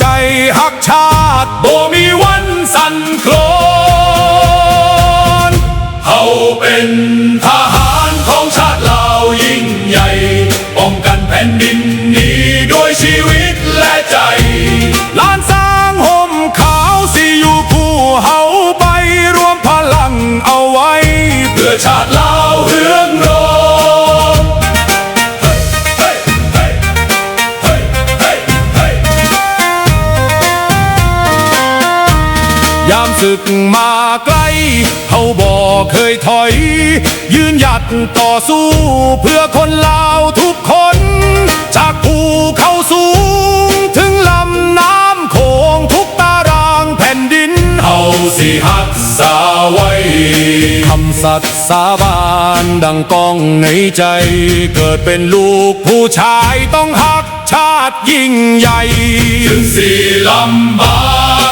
ໃຈຮັກຊາດ ບໍ່ມີວັນສັ່ນໂຄລນ. ເຮົາເປັນທະຫານຂອງຊາດລາວຍິ່ງໃຫຍ່ ປ້ອງກັນແຜ່ນດິນນີ້ດ້ວຍຊີວິດ ແລະໃຈ. ລ້ານຊ້າງຮົ່ມຂາວຊິຢູ່ຄູ່ເຮົາໄປ ລວມພະລັງເອົາໄວ້ ເພື່ອຊາດລາວເຮືອງໂຮມ. ຍາມສຶກມາໄກ ເຮົາບໍ່ເຄີຍຖອຍ ຢືນຫຍັດຕໍ່ສູ້ເພື່ອຄົນລາວທຸກຄົນ ຈາກພູເຂົາສູງເຖິງລຳນ້ຳໂຂງ ທຸກຕາລາງແຜ່ນດິນເຮົາຊິຮັກສາໄວ້. ຄຳສັດສາບານດັ່ງກ້ອງໃນໃຈ ເກີດເປັນລູກຜູ້ຊາຍຕ້ອງຮັກຊາດຍິ່ງໃຫຍ່ ເຖິງຊິລຳບາ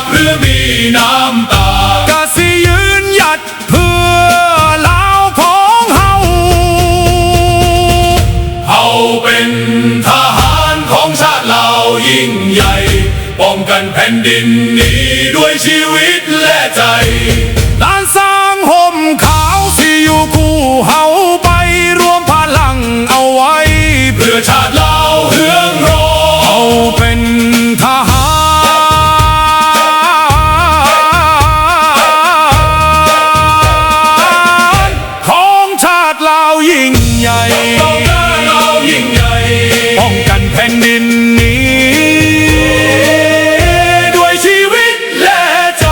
ກ ຫຼື ມີນ້ຳຕາ ກະຊິຢືນຫຍັດ ເພື່ອລາວຂອງເຮົາ. ເຮົາເປັນທະຫານຂອງຊາດລາວຍິ່ງໃຫຍ່ ປ້ອງກັນແຜ່ນດິນນີ້ດ້ວຍຊີວິດ ແລະໃຈ. ລ້ານຊ້າງຮົ່ມຂາວຊິຢູ່ຄູ່ເຮົາໄປ ລວມພະລັງເອົາໄວ້ ເພື່ອຊາດລາວເຮືອງໂຮມ. ເຮົາເປັນທະຫານ ຂອງຊາດລາວຍິ່ງໃຫຍ່ ປ້ອງກັນແຜ່ນດິນນີ້ດ້ວຍຊີວິດ ແລະໃຈ.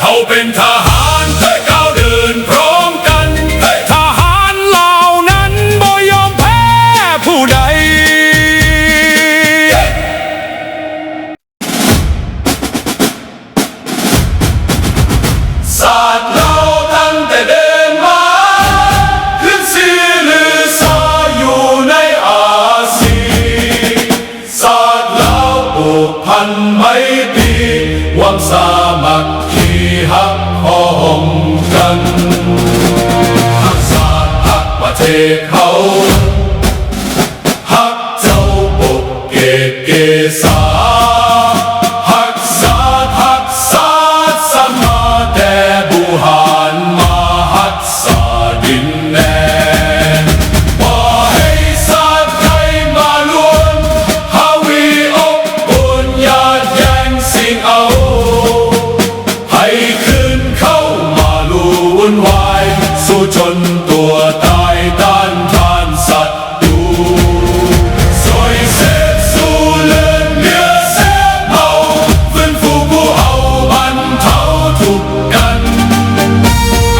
ເຮົາເປັນທະຫານ ກ້າວເດີນພ້ອມກັນ ທະຫານເຫຼົ່ານັ້ນບໍ່ຍອມແພ້ຜູ້ໃດ. ຊາດລາວຕັ້ງແຕ່ເດີນມາ ຂຶ້ນຊື່ລືຊາຢູ່ໃນອາຊີ ຊາດລາວຜູກພັນໄມຕີ ຄວາມສາມັກຄີຮັກພ້ອມກັນ ຮັກຊາດຮັກປະເທດເຮົາ ຮັກເຈົ້າປົກເກກເກສາ ຮັກຊາດຮັກສາສະມາ ແຕ່ບູຮານມາຮັກສາດິນແດນ ບໍ່ໃຫ້ຊາດໃດມາລວນ ຫາວີອົບອຸ່ນຍາດແຍ່ງຊິງເອົາ ໃຫ້ຄືນເຂົ້າມາລຸວຸ່ນວາຍ ສູ້ຈົນຕົວຕາຍຕ້ານທານສັດ ຕູ ຊ່ວຍເສດຊູເລືອດເນື້ອເສດເອົາ ຟື້ນຟູຜູ້ເອົາບັນເທົາທຸກກັນ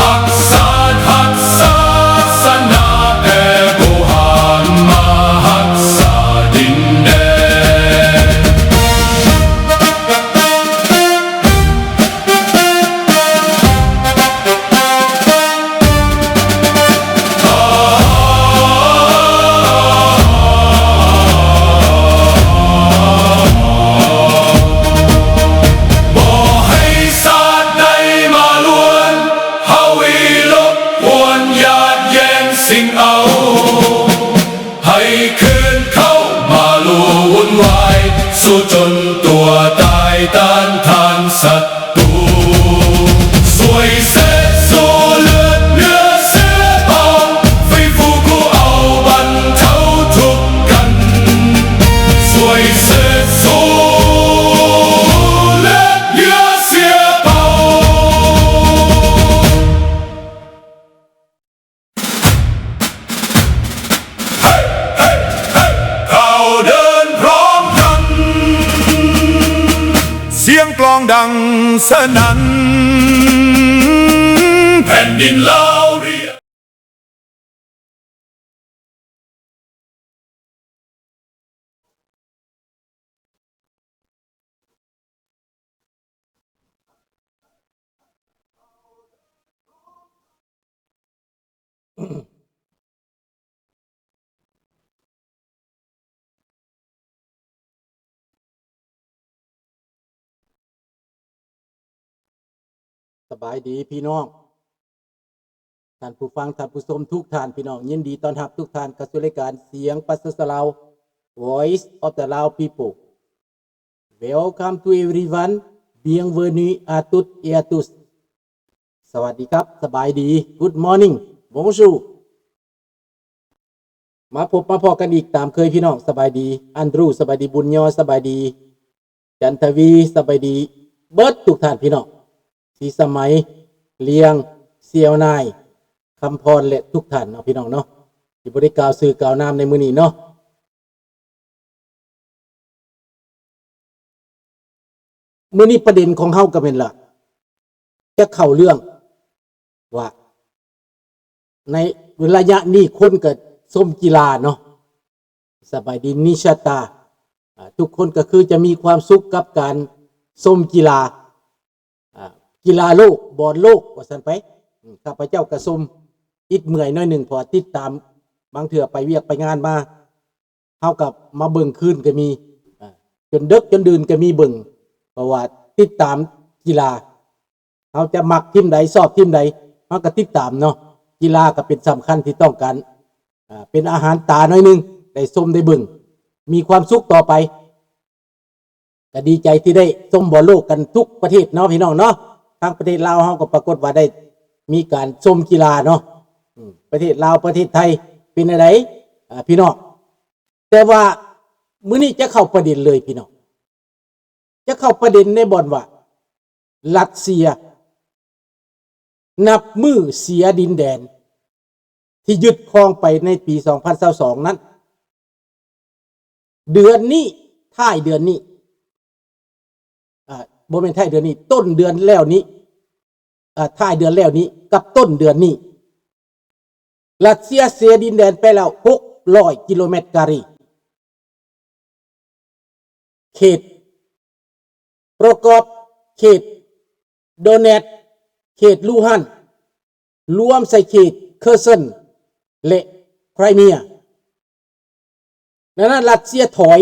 ຮັກຊາດຮັກສາສະໜາ ແຕ່ບູຮານມາຮັກສາດິນແດນ. ບໍ່ໃຫ້ຊາດໃດມາລວນ ຫາວີລົບກວນ ຍາດແຍ່ງຊິງເອົາ ໃຫ້ຄືນເຂົ້າມາລຸວຸ່ນວາຍ ສູ້ຈົນຕົວຕາຍຕ້ານທານສັດຕູ ຊ່ວຍເສດຊູເລືອດເນື້ອເສດເອົາ ຟື້ນຟູຜູ້ເອົາບັນເທົາທຸກກັນ ຊ່ວຍເສດຊູເລືອດເນື້ອເສດເອົາ. ເຮົາເດີນພ້ອມກັນ ສຽງກລອງດັງສະໜັ່ນ ແຜ່ນດິນລາວເຣຍ. ສະບາຍດີພີ່ນ້ອງ. ທ່ານຜູ້ຟັງ, ທ່ານຜູ້ຊົມທຸກທ່ານ, ພີ່ນ້ອງ, ຍິນດີຕ້ອນຮັບທຸກທ່ານເຂົ້າສູ່ລາຍການສຽງປະຊາຊົນລາວ Voice of the Lao People. Welcome to everyone. Bienvenue à toutes et à tous. ສະຫວັດດີຄັບ, ສະບາຍດີ, Good morning, Bonjour. ມາພົບມາພໍ້ກັນອີກຕາມເຄີຍພີ່ນ້ອງ. ສະບາຍດີ Andrew, ສະບາຍດີບຸນຍໍ, ສະບາຍດີຈັນທະວີ, ສະບາຍດີເບິດທຸກທ່ານພີ່ນ້ອງ, ສີສະໄໝ, ລຽງ, ສ່ຽວນາຍ, ຄຳພອນ ແລະ ທຸກທ່ານເນາະ ພີ່ນ້ອງເນາະ ທີ່ບໍ່ໄດ້ກ່າວຊື່ກ່າວນາມໃນມື້ນີ້ເນາະ. ມື້ນີ້ປະເດັນຂອງເຮົາກໍແມ່ນລະ ຈະເຂົ້າເລື່ອງວ່າ ໃນໄລຍະນີ້ຄົນກໍຊົມກິລາເນາະ. ສະບາຍດີນິຊາຕາ. ອາ ທຸກຄົນກໍຄືຈະມີຄວາມສຸກກັບການຊົມກິລາ ອາ ກິລາໂລກ, ບອນໂລກວ່າຊັ້ນໄປ. ອາ ຂ້າພະເຈົ້າກໍຊົມ ອິດເມື່ອຍໜ້ອຍໜຶ່ງ ເພາະວ່າຕິດຕາມ, ບາງເທື່ອໄປວຽກໄປງານມາ ເຮົາກໍມາເບິ່ງຄືນກໍມີ ອາ ຈົນເດິກຈົນດື່ນກໍມີເບິ່ງ ເພາະວ່າຕິດຕາມກິລາ. ເຮົາຈະມັກທີມໃດ, ຊອບທີມໃດ, ເຮົາກໍຕິດຕາມເນາະ. ກິລາກໍເປັນສຳຄັນທີ່ຕ້ອງການ ອາ ເປັນອາຫານຕາໜ້ອຍໜຶ່ງ, ໄດ້ຊົມໄດ້ເບິ່ງ, ມີຄວາມສຸກຕໍ່ໄປ. ກໍດີໃຈທີ່ໄດ້ຊົມບອນໂລກກັນທຸກປະເທດເນາະ ພີ່ນ້ອງເນາະ. ທາງປະເທດລາວເຮົາກໍປາກົດວ່າໄດ້ມີການຊົມກິລາເນາະ. ອາ ປະເທດລາວ, ປະເທດໄທເປັນແນວໃດ ອາ ພີ່ນ້ອງ? ແຕ່ວ່າມື້ນີ້ຈະເຂົ້າປະເດັນເລີຍ ພີ່ນ້ອງ, ຈະເຂົ້າປະເດັນໃນບ່ອນວ່າ ຣັດເຊຍ ນັບມື້ເສຍດິນແດນທີ່ຍຶດຄອງໄປໃນປີສອງພັນຊາວສອງນັ້ນ. ເດືອນນີ້, ທ້າຍເດືອນນີ້, ອາ ບໍ່ແມ່ນທ້າຍເດືອນນີ້, ຕົ້ນເດືອນແລ້ວນີ້, ອາ ທ້າຍເດືອນແລ້ວນີ້ກັບຕົ້ນເດືອນນີ້, ຣັດເຊຍເສຍດິນແດນໄປແລ້ວຫົກຮ້ອຍກິໂລແມັດກາເຣ. ເຂດປະກອບ, ເຂດໂດແນັດ, ເຂດລູຮັນ, ລວມໃສ່ເຂດເຄີເຊິນ ແລະ ໄຄຣເມຍ. ດັ່ງນັ້ນ ຣັດເຊຍຖອຍ,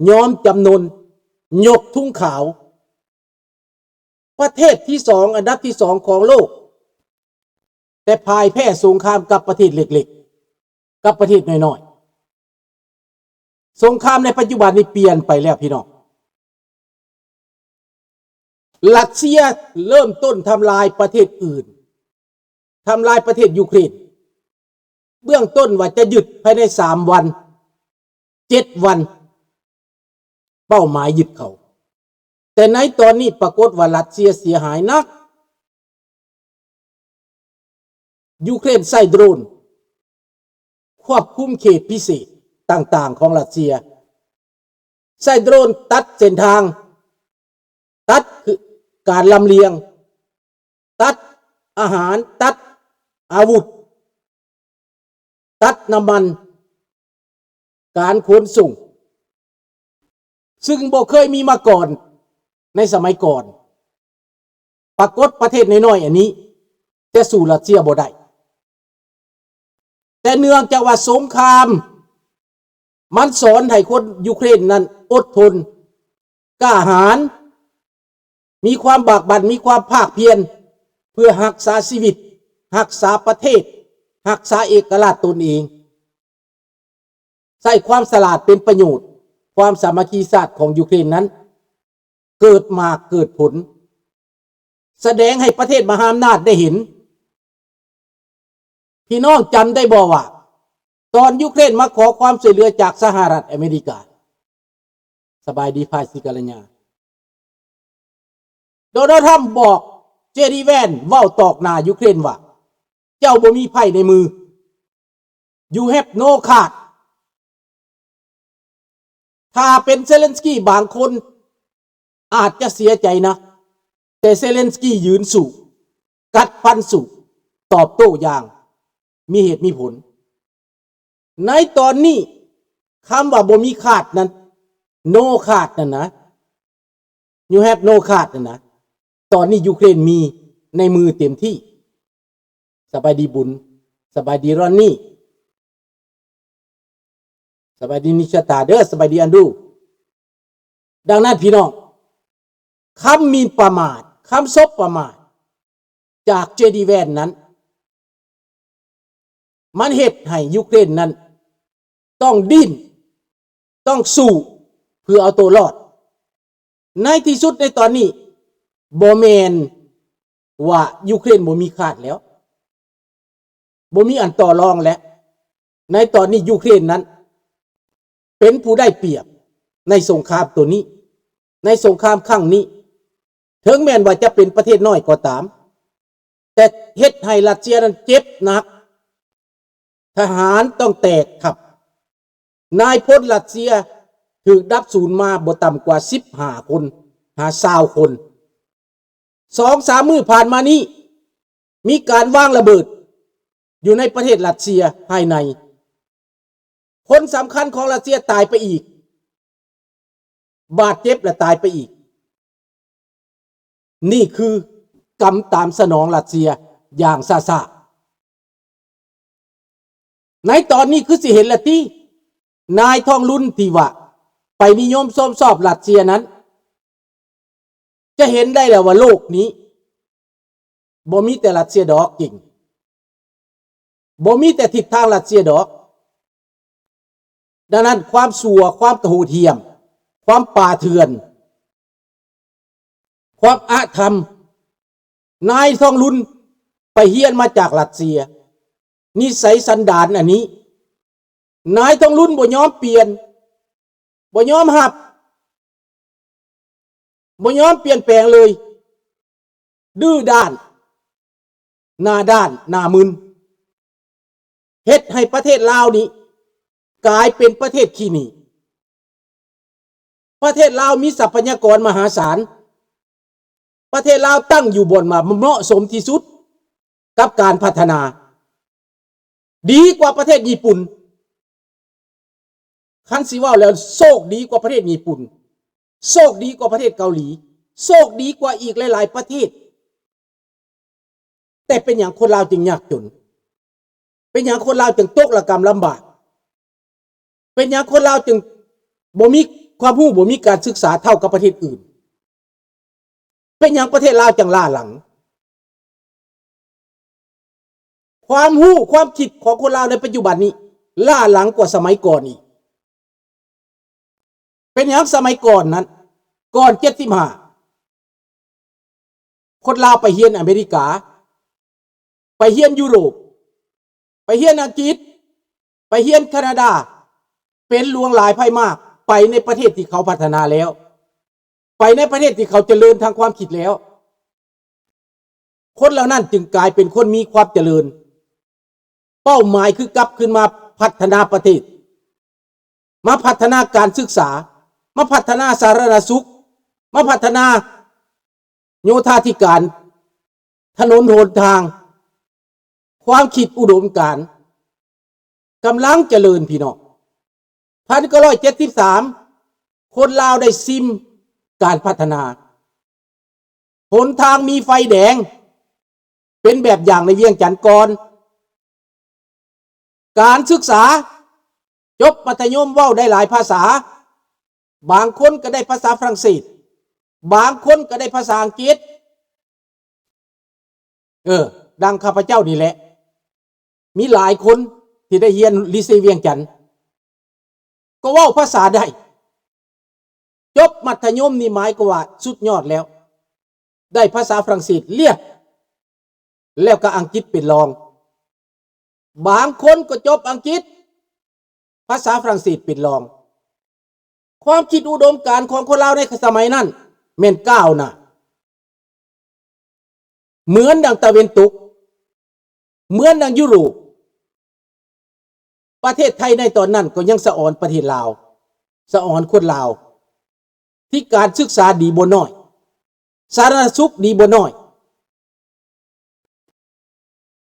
ຍອມຈຳນົນ, ຍົກທຸງຂາວ. ປະເທດທີສອງ, ອັນດັບທີສອງຂອງໂລກ, ແຕ່ພ່າຍແພ້ສົງຄາມກັບປະເທດເລັກໆ, ກັບປະເທດນ້ອຍໆ. ສົງຄາມໃນປັດຈຸບັນນີ້ປ່ຽນໄປແລ້ວ ພີ່ນ້ອງ. ຣັດເຊຍເລີ່ມຕົ້ນທຳລາຍປະເທດອື່ນ, ທຳລາຍປະເທດຢູເຄຣນ. ເບື້ອງຕົ້ນວ່າຈະຍຶດພາຍໃນສາມວັນ, ເຈັດວັນ ເປົ້າໝາຍຍຶດເຂົ້າ. ແຕ່ໃນຕອນນີ້ປາກົດວ່າຣັດເຊຍເສຍຫາຍໜັກ. ຢູເຄຣນໃຊ້ໂດຣນຄວບຄຸມເຂດພິເສດຕ່າງໆຂອງຣັດເຊຍ, ໃຊ້ໂດຣນຕັດເສັ້ນທາງ, ຕັດການລຳລຽງ, ຕັດອາຫານ, ຕັດອາວຸດ, ຕັດນ້ຳມັນ, ການຂົນສົ່ງ, ຊຶ່ງບໍ່ເຄີຍມີມາກ່ອນໃນສະໄໝກ່ອນ. ປາກົດປະເທດນ້ອຍໆອັນນີ້ຈະສູ້ຣັດເຊຍບໍ່ໄດ້. ແຕ່ເນື່ອງຈາກວ່າສົງຄາມມັນສອນໃຫ້ຄົນຢູເຄຣນນັ້ນອົດທົນ, ກ້າຫານ, ມີຄວາມບາກບັ່ນ, ມີຄວາມພາກພຽນ ເພື່ອຮັກສາຊີວິດ, ຮັກສາປະເທດ, ຮັກສາເອກະລາດຕົນເອງ. ໃຊ້ຄວາມສະຫຼາດເປັນປະໂຫຍດ, ຄວາມສາມັກຄີຊາດຂອງຢູເຄຣນນັ້ນເກີດໝາກເກີດຜົນ, ສະແດງໃຫ້ປະເທດມະຫາອຳນາດໄດ້ເຫັນ. ພີ່ນ້ອງຈຳໄດ້ບໍ່ວ່າ ຕອນຢູເຄຣນມາຂໍຄວາມຊ່ວຍເຫຼືອຈາກສະຫະລັດອາເມລິກາ, ສະບາຍດີພາຍສີກາລະຍາ. ໂດນັລ ທຣຳບອກ ເຈ ດີ ແວນ ເວົ້າຕອກໜ້າຢູເຄຣນວ່າ ເຈົ້າບໍ່ມີໄພ້ໃນມື, You have no card. ຖ້າເປັນເຊເລັນສະກີ ບາງຄົນອາດຈະເສຍໃຈນະ, ແຕ່ເຊເລັນສະກີຢືນສູ້, ກັດຟັນສູ້, ຕອບໂຕ້ຢ່າງມີເຫດມີຜົນ. ໃນຕອນນີ້ ຄຳວ່າບໍ່ມີຄາດນັ້ນ, no card ນັ້ນນະ, You have no card ນັ້ນນະ, ຕອນນີ້ຢູເຄຣນມີໃນມືເຕັມທີ່. ສະບາຍດີບຸນ, ສະບາຍດີຣອນນີ, ສະບາຍດີນິຊາຕາເດີ, ສະບາຍດີອັນດູ. ດັ່ງນັ້ນພີ່ນ້ອງ, ຄຳໝິ່ນປະໝາດ, ຄຳສົບປະໝາດຈາກ ເຈ ດີ ແວນ ນັ້ນ ມັນເຮັດໃຫ້ຢູເຄຣນນັ້ນຕ້ອງດີ້ນ, ຕ້ອງສູ້ເພື່ອເອົາໂຕລອດ. ໃນທີ່ສຸດໃນຕອນນີ້ ບໍ່ແມ່ນວ່າຢູເຄຣນບໍ່ມີຄາດແລ້ວ, ບໍ່ມີອັນຕໍ່ລອງແລ້ວ. ໃນຕອນນີ້ຢູເຄຣນນັ້ນເປັນຜູ້ໄດ້ປຽບໃນສົງຄາມໂຕນີ້, ໃນສົງຄາມຄັ້ງນີ້, ເຖິງແມ່ນວ່າຈະເປັນປະເທດນ້ອຍກໍຕາມ, ແຕ່ເຮັດໃຫ້ຣັດເຊຍນັ້ນເຈັບໜັກ. ທະຫານຕ້ອງແຕກທັບ. ນາຍພົນຣັດເຊຍຖືກດັບສູນມາບໍ່ຕ່ຳກວ່າສິບຫ້າຄົນຫາຊາວຄົນ. ສອງສາມມື້ຜ່ານມານີ້ ມີການວາງລະເບີດຢູ່ໃນປະເທດຣັດເຊຍພາຍໃນ. ຄົນສຳຄັນຂອງຣັດເຊຍຕາຍໄປອີກ, ບາດເຈັບ ແລະ ຕາຍໄປອີກ. ນີ້ຄືກຳຕາມສະໜອງຣັດເຊຍຢ່າງຊ້າໆ. ໃນຕອນນີ້ຄືຊິເຫັນແລ້ວຕິ, ນາຍທອງລຸນທີ່ວ່າໄປນິຍົມຊົມຊອບຣັດເຊຍນັ້ນ, ຈະເຫັນໄດ້ແລ້ວວ່າໂລກນີ້ບໍ່ມີແຕ່ຣັດເຊຍດອກເກັ່ງ, ບໍ່ມີແຕ່ທິດທາງຣັດເຊຍດອກ. ດັ່ງນັ້ນ ຄວາມຊົ່ວ, ຄວາມກະໂຫດຫ້ຽມ, ຄວາມປ່າເຖື່ອນ, ຄວາມອະທຳ, ນາຍທອງລຸນໄປຮຽນມາຈາກຣັດເຊຍ, ນິໄສສັນດານອັນນີ້ ນາຍທອງລຸນບໍ່ຍອມປ່ຽນ, ບໍ່ຍອມຮັບ, ບໍ່ຍອມປ່ຽນແປງເລີຍ, ດື້ດ້ານ, ໜ້າດ້ານ, ໜ້າມຶນ, ເຮັດໃຫ້ປະເທດລາວນີ້ກາຍເປັນປະເທດຂີ້ໜີ້. ປະເທດລາວມີຊັບພະຍາກອນມະຫາສານ, ປະເທດລາວຕັ້ງຢູ່ບ່ອນວ່າເໝາະສົມທີ່ສຸດກັບການພັດທະນາ, ດີກວ່າປະເທດຍີ່ປຸ່ນ. ຄັນຊິເວົ້າແລ້ວ ໂຊກດີກວ່າປະເທດຍີ່ປຸ່ນ, ໂຊກດີກວ່າປະເທດເກົາຫຼີ, ໂຊກດີກວ່າອີກຫຼາຍໆປະເທດ. ແຕ່ເປັນຫຍັງຄົນລາວຈຶ່ງຍາກຈົນ? ເປັນຫຍັງຄົນລາວຈຶ່ງຕົກລະກຳລຳບາກ? ເປັນຫຍັງຄົນລາວຈຶ່ງບໍ່ມີຄວາມຮູ້, ບໍ່ມີການສຶກສາເທົ່າກັບປະເທດອື່ນ? ເປັນຫຍັງປະເທດລາວຈັ່ງລ້າຫຼັງ? ຄວາມຮູ້ຄວາມຄິດຂອງຄົນລາວໃນປັດຈຸບັນນີ້ລ້າຫຼັງກວ່າສະໄໝກ່ອນອີກ. ເປັນຫຍັງສະໄໝກ່ອນນັ້ນ, ກ່ອນເຈັດສິບຫ້າ ຄົນລາວໄປຮຽນອາເມລິກາ, ໄປຮຽນຢູໂຣບ, ໄປຮຽນອັງກິດ, ໄປຮຽນຄານາດາ, ເປັນຫຼວງຫຼາຍໄພມາກ, ໄປໃນປະເທດທີ່ເຂົາພັດທະນາແລ້ວ, ໄປໃນປະເທດທີ່ເຂົາຈະເລີນທາງຄວາມຄິດແລ້ວ. ຄົນເຫຼົ່ານັ້ນຈຶ່ງກາຍເປັນຄົນມີຄວາມຈະເລີນ. ເປົ້າໝາຍຄືກັບຄືນມາພັດທະນາປະເທດ, ມາພັດທະນາການສຶກສາ, ມາພັດທະນາສາທາລະນະສຸກ, ມາພັດທະນາໂຍທາທິການ, ຖະໜົນຫົນທາງ, ຄວາມຄິດອຸດົມການກຳລັງຈະເລີນ, ພີ່ນ້ອງ. ພັນເກົ້າຮ້ອຍເຈັດສິບສາມ ຄົນລາວໄດ້ຊິມການພັດທະນາ. ຫົນທາງມີໄຟແດງ ເປັນແບບຢ່າງໃນວຽງຈັນກ່ອນ. ການສຶກສາ ຈົບມັດທະຍົມເວົ້າໄດ້ຫຼາຍພາສາ, ບາງຄົນກໍໄດ້ພາສາຝຣັ່ງເສດ, ບາງຄົນກໍໄດ້ພາສາອັງກິດ. ເອີ, ດັ່ງຂ້າພະເຈົ້ານີ້ແຫຼະ, ມີຫຼາຍຄົນທີ່ໄດ້ຮຽນລີເຊວຽງຈັນ ກໍເວົ້າພາສາໄດ້. ຈົບມັດທະຍົມນີ້ໝາຍຄວາມວ່າສຸດຍອດແລ້ວ, ໄດ້ພາສາຝຣັ່ງເສດລຽບ, ແລ້ວກໍອັງກິດເປັນລອງ. ບາງຄົນກໍຈົບອັງກິດ, ພາສາຝຣັ່ງເສດເປັນລອງ. ຄວາມຄິດອຸດົມການຂອງຄົນລາວໃນສະໄໝນັ້ນແມ່ນກ້າວໜ້າ. ເໝືອນດັ່ງຕາເວັນຕົກ, ເໝືອນດັ່ງຢູໂຣບ. ປະເທດໄທໃນຕອນນັ້ນກໍຍັງສະອອນປະເທດລາວ, ສະອອນຄົນລາວ, ທີ່ການສຶກສາດີບໍ່ໜ້ອຍ, ສາທາລະນະສຸກດີບໍ່ໜ້ອຍ.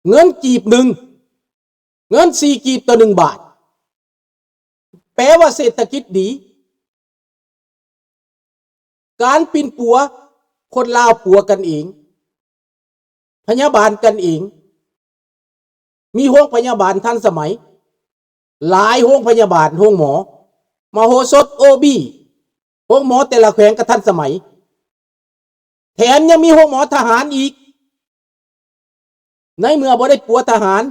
ເງິນກີບໜຶ່ງ, ເງິນສີ່ກີບຕໍ່ໜຶ່ງບາດ, ແປວ່າເສດຖະກິດດີ. ການປິ່ນປົວ, ຄົນລາວປົວກັນເອງ, ພະຍາບານກັນເອງ, ມີໂຮງພະຍາບານທັນສະໄໝ, ຫຼາຍໂຮງພະຍາບານ, ໂຮງໝໍ, ມະໂຫສົດ, ໂອບີ, ໂຮງໝໍແຕ່ລະແຂວງກໍທັນສະໄໝ, ແຖມຍັງມີໂຮງໝໍທະຫານອີກ. ໃນເມື່ອບໍ່ໄດ້ປົວທະຫານ,